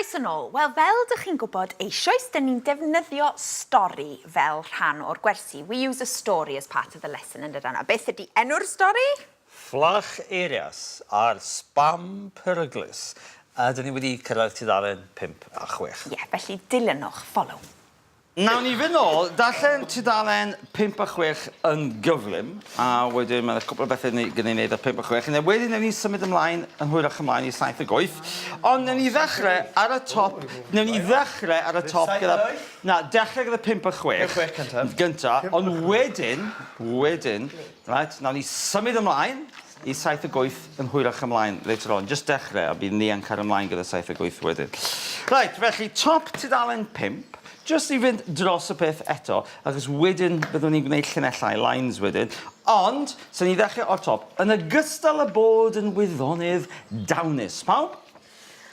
Croeso nôl. Wel, fel dych chi'n gwybod eisoes, dyn ni'n defnyddio stori fel rhan o'r gwersi. We use a story as part of the lesson, yn dydan? A beth ydy enw'r stori? Fflach Eirias a'r Sbam Peryglus. A dyn ni wedi cyrraedd tudalen 5 a 6. Ie, felly dilynwch, follow. Nawn ni fynd nôl, darllen tudalen 5 a 6 yn gyflym, a wedyn mae 'na cwpl o bethe ni gynna i neud ar 5 a 6, a wedyn newn ni symud ymlaen yn hwyrach ymlaen i 7 ag 8. Ond newn ni ddechre ar y top, newn ni ddechre ar y top gyda... Na, dechre gyda 5 a 6. 5 a 6 cyntaf. Gynta, ond wedyn, wedyn, reit, nawn ni symud ymlaen i 7 ag 8 yn hwyrach ymlaen later on. Jyst dechre, a bydd ni yn cario ymlaen gyda 7 ag 8 wedyn. Reit, felly top tudalen 5. Jyst i fynd dros y peth eto, achos wedyn byddwn ni'n gwneud llinellau, lines wedyn, ond, so ni ddechrau o'r top, yn ogystal â bod yn wyddonydd dawnus. Pawb?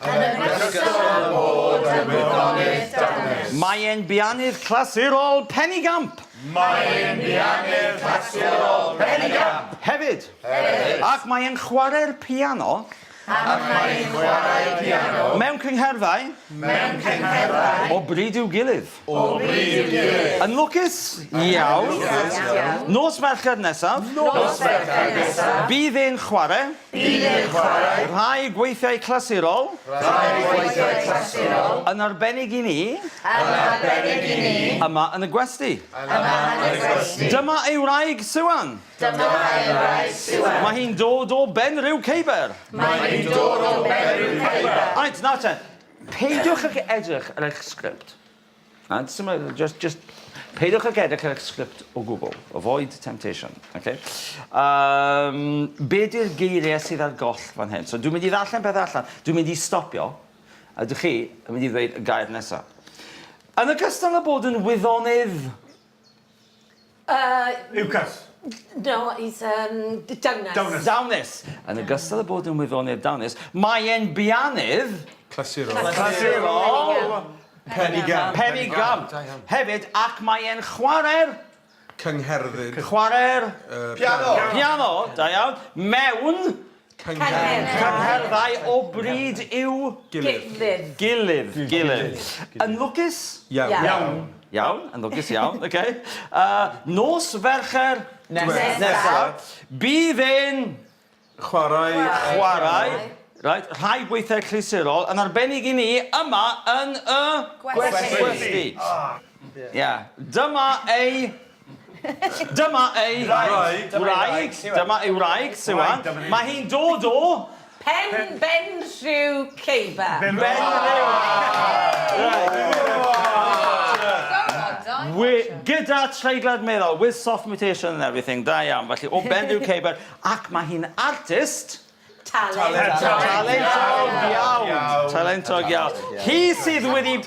Yn ogystal â bod yn wyddonydd dawnus. Mae e'n bianydd clasurol penigamp. Mae e'n bianydd clasurol penigamp. Hefyd. Hefyd. Ac mae e'n chwarae'r piano. Ac mae hi'n chwarae piano. Mewn cyngherddau. Mewn cyngherddau. O bryd i'w gilydd. O bryd i'w gilydd. Yn lwcus iawn. Yn lwcus iawn. Nos Mercher nesaf. Nos Mercher nesaf. Bydd e'n chwarae. Bydd e'n chwarae. Rhai gweithiau clasurol. Rhai gweithiau clasurol. Yn arbennig i ni. Yn arbennig i ni. Yma yn y gwesty. Yma yn y gwesty. Dyma ei wraig, Siwan. Dyma ei wraig Siwan. Mae hi'n dod o Benrhiw Ceiber. Mae hi'n dod o Benrhiw Ceiber. Reit, nawr te, peidiwch ag edrych ar eich sgript. Right, just, just, peidiwch ag edrych ar eich sgript o gwbl. Avoid temptation. Okay? Be di'r geiriau sydd ar goll fan hyn? So dwi'n mynd i ddarllen pethau allan, dwi'n mynd i stopio, a dych chi yn mynd i ddweud y gair nesaf. Yn ogystal â bod yn wyddonydd Uwcas. No, he's um, dawnus. Dawnus. Dawnus. Yn ogystal â bod yn wyddonydd dawnus, mae e'n bianydd... Clasurol. Clasurol. Penigamp. Penigamp. Hefyd, ac mae e'n chwarae'r... Cyngherddyd. Chwarae'r... Piano. Piano, da iawn. Mewn... Cyngherdd. Cyngherddau o bryd i'w... Gilydd. Gilydd. Gilydd. Yn lwcus? Iawn. Iawn. Iawn, yn lwcus iawn, oce. Nos Fercher... Nesaf. Nesaf. Bydd e'n... Chwarae. Chwarae. Reit, rhai gweithiau clasurol, yn arbennig i ni, yma yn y... Gwesty. Gwesty. Ie. Dyma ei... Dyma ei... Wraig. Wraig. Dyma ei wraig, Siwan. Mae hi'n dod o... Pen Benrhiw Ceiber. Benrhiw. Gyda treiglad meddal, with soft mutation and everything, da iawn. Felly, o Benrhiw Ceiber, ac mae hi'n artist. Talentog. Talentog iawn. Talentog iawn. Hi sydd wedi...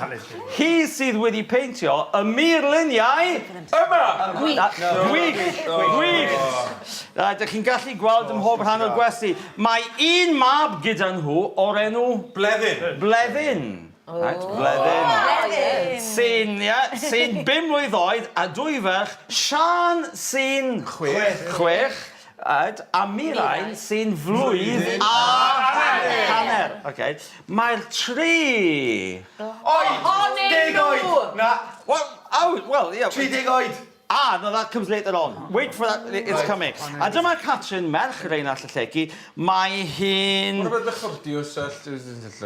Hi sydd wedi peintio y murluniau... Yma! Gwych. Gwych! Gwych! Right, dych chi'n gallu gweld ym mhob rhan o'r gwesty. Mae un mab gyda nhw o'r enw... Bleddyn. Bleddyn. Right, Bleddyn. Bleddyn. Sy'n, ie, sy'n bum mlwydd oed a dwy ferch, Siân sy'n... Chwech. Chwech. Right, a Mirain sy'n flwydd a hanner. Okay. Mae'r tri... Oed! Ohonyn Deg oed! nhw! Na. Well, oh, well, yeah. 30 oed! Ah, no, that comes later on. Wait for that, it's coming. A dyma Catrin, merch Reinallt y Lleucu. Mae hi'n... What about the chwrtiws?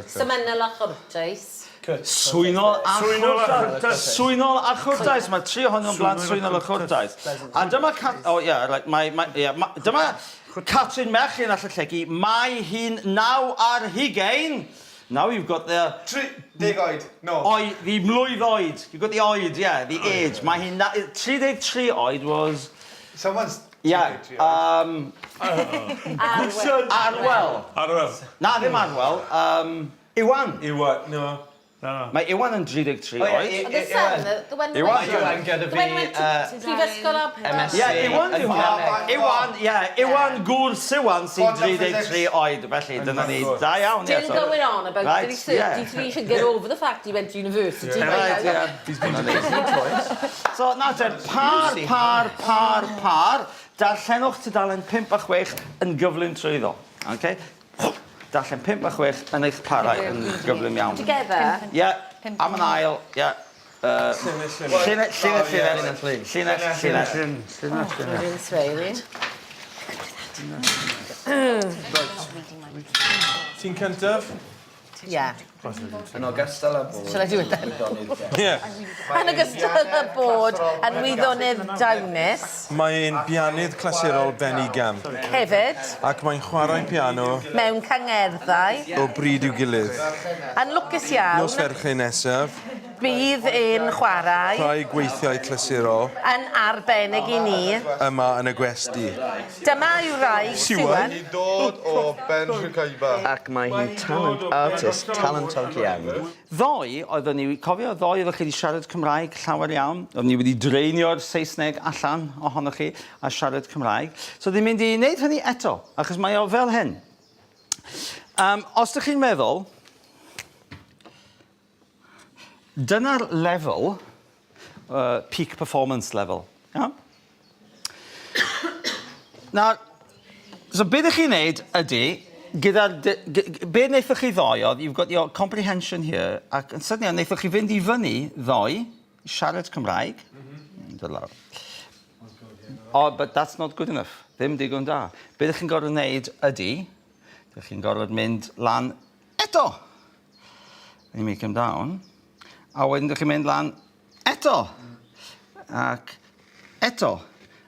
Semenol a chwrtais. Swynol a Swynol a chwrtais. chwrtais. Swynol a chwrtais. Mae tri ohonyn nhw'n blant swynol a chwrtais. A dyma Cat... Oh, yeah, right. Mae, mae, yeah, ma, dyma Catrin merch Rheinallt y Lleucu. Mae hi'n 29. Now you've got the... 30 oed. No. Oed, the mlwydd oed. You've got the oed, yeah, the age. Mae hi'n 33 oed was... Someone's... Yeah, Arwel. Arwel. Arwel. Na, ddim Arwel. Iwan. Iwan, no. Mae Iwan yn 33 oed. The son, the one Iwan. went Iwan gyda the fi, one went to Prifysgol Aber. MSc. Ie, Iwan yw hwnna. Iwan, ie, Iwan gŵr Siwan sy'n Quantum 33 oed, felly dyna ni. Da iawn, ie. Still going on about Right, that he's yeah. 33, should get over the fact he went to university. Yeah. Right, yeah. He's been to prison twice. So, nawr te, par, par, par, par. Darllenwch tudalen 5 a 6 yn gyflym trwyddo. Okay? Darllen 5 a 6 yn eich parau yn gyflym iawn. Together. Ie, am yn ail, ie. Llinell, Llinell, llinell, llinell. Llinell, llinell. Llinell, llinell. This way, we. Ti'n cyntaf? Yeah. Yn ogystal â bod... Shall I do it then? Ie. Yn ogystal â bod yn wyddonydd dawnus. Mae'n bianydd clasurol benigamp. Hefyd. Ac mae'n chwarae piano. Mewn cyngerddau. O bryd i'w gilydd. Yn lwcus iawn. Nos Fercher nesaf. Bydd e'n chwarae. Rhai gweithiau clasurol. Yn arbennig i ni. Yma yn y gwesty. Dyma yw wraig Siwan. Hi'n dod o Benrhyn-caeba. Ac mae hi'n talent artist talentog iawn. Ddoe, oeddwn ni, cofio, ddoe oeddech chi wedi siarad Cymraeg llawer iawn. Oeddwn ni wedi dreinio'r Saesneg allan ohonoch chi a siarad Cymraeg. So, ni'n mynd i wneud hynny eto, achos mae o fel hyn. Um, os ydych chi'n meddwl, Dyna'r lefel, uh, peak performance level. Iawn? Nawr, so be ydych chi'n neud ydy, gyda'r... Be wnaethoch chi ddoe oedd, you've got your comprehension here, ac yn sydyn iawn, wnaethoch chi fynd i fyny ddoe, siarad Cymraeg. Mm -hmm. Dod lawr. Oh, but that's not good enough. Ddim digon da. Be ydych chi'n gorfod wneud ydy, ydych chi'n gorfod mynd lan eto. And you make him down. A wedyn dych chi'n mynd lan eto. Ac eto.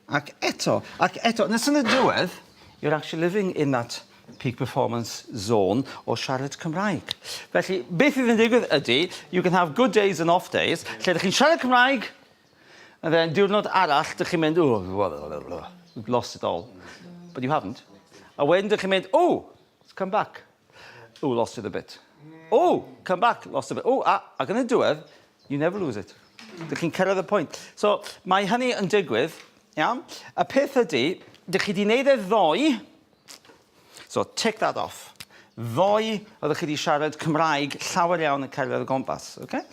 Ac eto. Ac eto. Nes yn y diwedd, you're actually living in that peak performance zone o siarad Cymraeg. Felly, beth fydd yn digwydd ydy, you can have good days and off days, lle ydych chi'n siarad Cymraeg, and then diwrnod arall, dych chi'n mynd, oh, we've lost it all. But you haven't. A wedyn dych chi'n mynd, oh, it's come back. Oh, lost it a bit. Oh, come back, lost a bit. Oh, a, ac yn y diwedd, you never lose it. Dych chi'n cyrraedd y pwynt. So, mae hynny yn digwydd, iawn? Y peth ydy, dych chi wedi wneud e ddoe, so tick that off. Ddoe, oeddech chi wedi siarad Cymraeg llawer iawn yn cyrraedd y gwmpas, okay?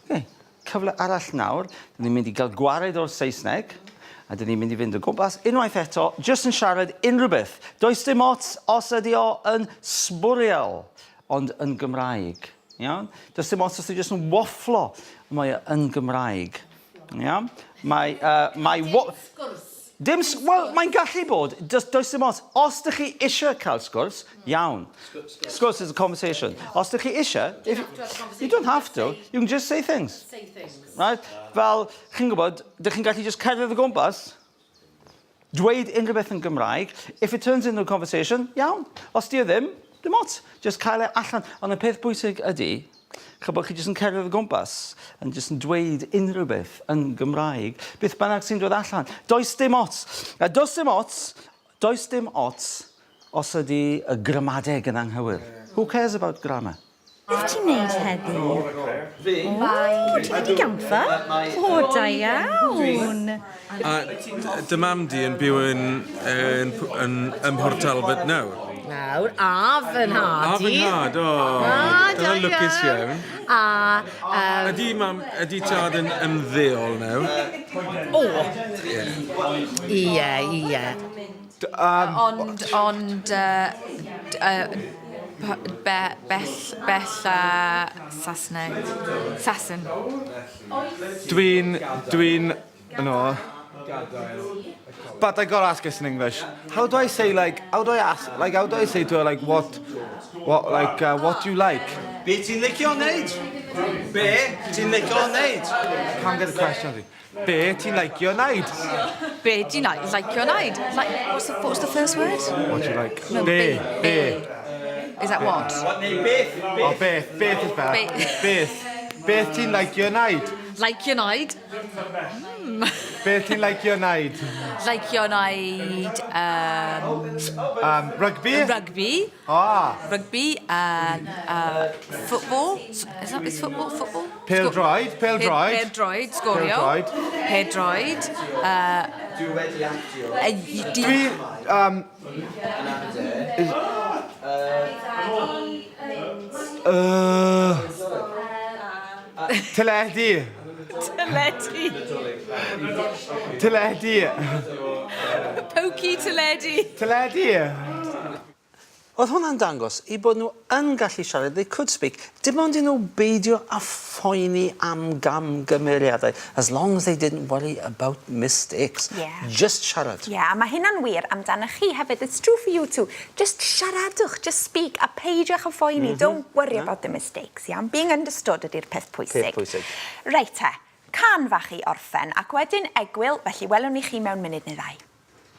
Okay. Cyfle arall nawr, dyn ni'n mynd i gael gwared o'r Saesneg, a dyn ni'n mynd i fynd o gwmpas unwaith eto, jyst yn siarad unrhyw beth. Does dim ots os ydy o yn sbwriel, ond yn Gymraeg. Iawn? Does dim ots os ydy jyst yn wafflo, ond mae o yn Gymraeg. Iawn? Mae, uh, mae... Dim sgwrs. Dim, wel, mae'n gallu bod. Does, does dim ots. Os ydych chi eisiau cael sgwrs, iawn. Sgwrs is a conversation. Os ydych chi eisiau, if, you don't have to, you can just say things. Say things. Right? Fel, chi'n gwybod, dych chi'n gallu just cerdded o gwmpas, dweud unrhyw beth yn Gymraeg. If it turns into a conversation, iawn. Os di o ddim, dim ots. Just cael e allan. Ond y peth bwysig ydy, Chybod, chi jyst yn cerdded o gwmpas yn jyst yn dweud unrhyw beth yn Gymraeg, beth bynnag sy'n dod allan. Does dim ots. A does dim ots, does dim ots os ydy y gramadeg yn anghywir. Who cares about grammar? Beth ti'n neud heddi? Fi? O, ti'n mynd i gampfa? O, da iawn. A dy mam di yn byw yn, yn, yn, ym Mhort Talbot nawr? Nawr, a fy nhad i. A fy nhad, o. A, da Dyna'n lwcus iawn. A... Um, ydy, mam, ydy tad yn ymddeol nawr? O! Ie, ie. Ond, ond, uh, uh, be, bell, bell a Saesneg. Saesn. Dwi'n, dwi'n, no. But I gotta ask this in English. How do I say like, how do I ask, like, how do I say to her like, what, what, like, what do you like? Be ti'n licio wneud? Be ti'n licio wneud? Can't get the question. Be ti'n licio wneud? Be ti'n like, licio wneud? Like, what's the, what's the first word? What do you like? No, be. Be. Is that what? Neu beth? Oh, beth. Beth is better. Be. Beth. Beth ti'n licio wneud? Licio wneud? Beth ti'n licio wneud? Licio wneud... Rugby? Rugby. Ah. Rugby and football. Is that is football? Football? Pêl-droed, pêl-droed. Pêl-droed, sgorio. Pêl-droed. Pêl-droed. Dwi wedi actio. Dwi... Um, is, teledu. Teledu. Teledu. Pokey teledu. Teledu. Oedd hwnna'n dangos eu bod nhw yn gallu siarad, they could speak, dim ond i nhw beidio â phoeni am gamgymeriadau, as long as they didn't worry about mistakes. Yeah. Just siarad. Yeah, a mae hynna'n wir amdanoch chi hefyd. It's true for you too. Just siaradwch, just speak, a peidiwch â phoeni. Don't worry about the mistakes, iawn? Being understood ydy'r peth pwysig. Peth pwysig. Reit te, cân fach i orffen, ac wedyn egwyl, felly welwn ni chi mewn munud neu ddau.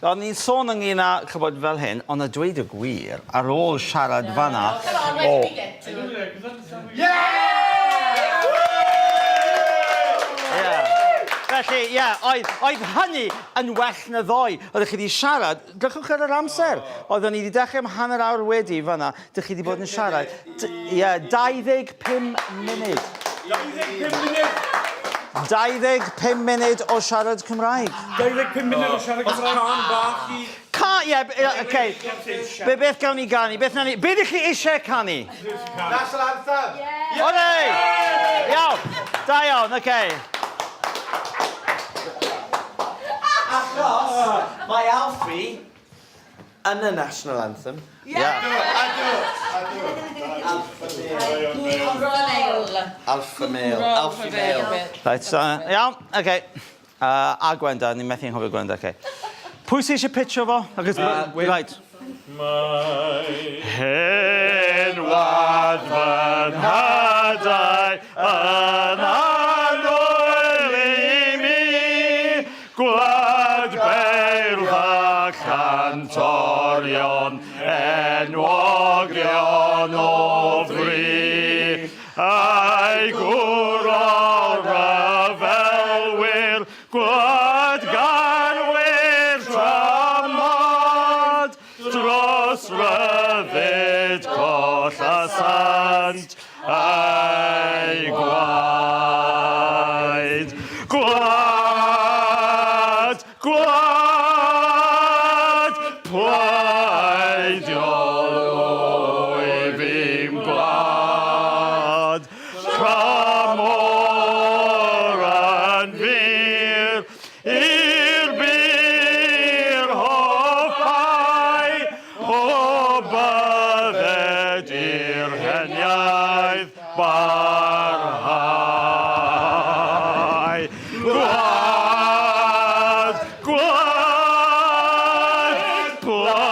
O'n i'n sôn ynglyn â, chybod, fel hyn, ond a dweud y gwir, ar ôl siarad fan'na... Come on, where did we get to? Ie. Felly, ie, oedd, oedd hynny yn well na ddoe. Oeddech chi wedi siarad, drychwch ar yr amser. Oeddwn ni wedi dechrau am hanner awr wedi fan'na, dych chi wedi bod yn siarad. Ie, 25 munud. 25 munud! 25 munud o siarad Cymraeg. 25 munud o siarad Cymraeg. Os cân bach i... Can, ie, yeah, oce. Be, beth gawn ni ganu? Beth nawn ni... Be ydych chi eisiau canu? National Anthem! Yeah. Ore! Iawn. Da iawn, oce. Okay. Achos mae Alfie yn y National Anthem. Yeah. Alpha male. Alfie male. Right, so, iawn, oce. Okay. A Gwenda, ni'n methu anghofio Gwenda, oce. Okay. Pwy sy'n eisiau pitcho fo? Achos, right. Mae Hen wlad fy nhadau yn annwyl i mi, gwlad beirdd a chantorion enwogion o fri. A'i gwr o ryfelwyr, gwladgarwyr tramod, dros ryddid collasant eu gwaed. Gwlad, gwlad, pleidiol wyf i'm gwlad, tramor yn fyr, i'r bur hoffai, o bydded i'r heniaith barhau. Gwlad, gwlad, pleidiol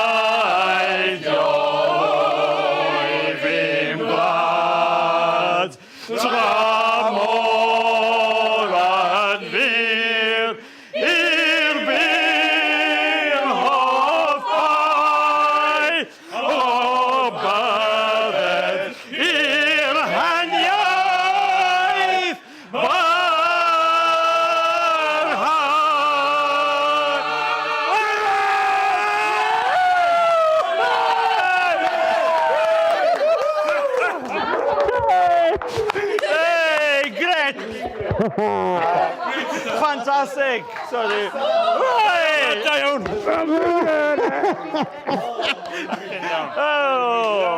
wyf i'm gwlad, tramor yn fyr, i'r bur hoffai, o bydded i'r heniaith barhau. Hey, great! Fantastic! Sorry. Right! Da iawn! Oh.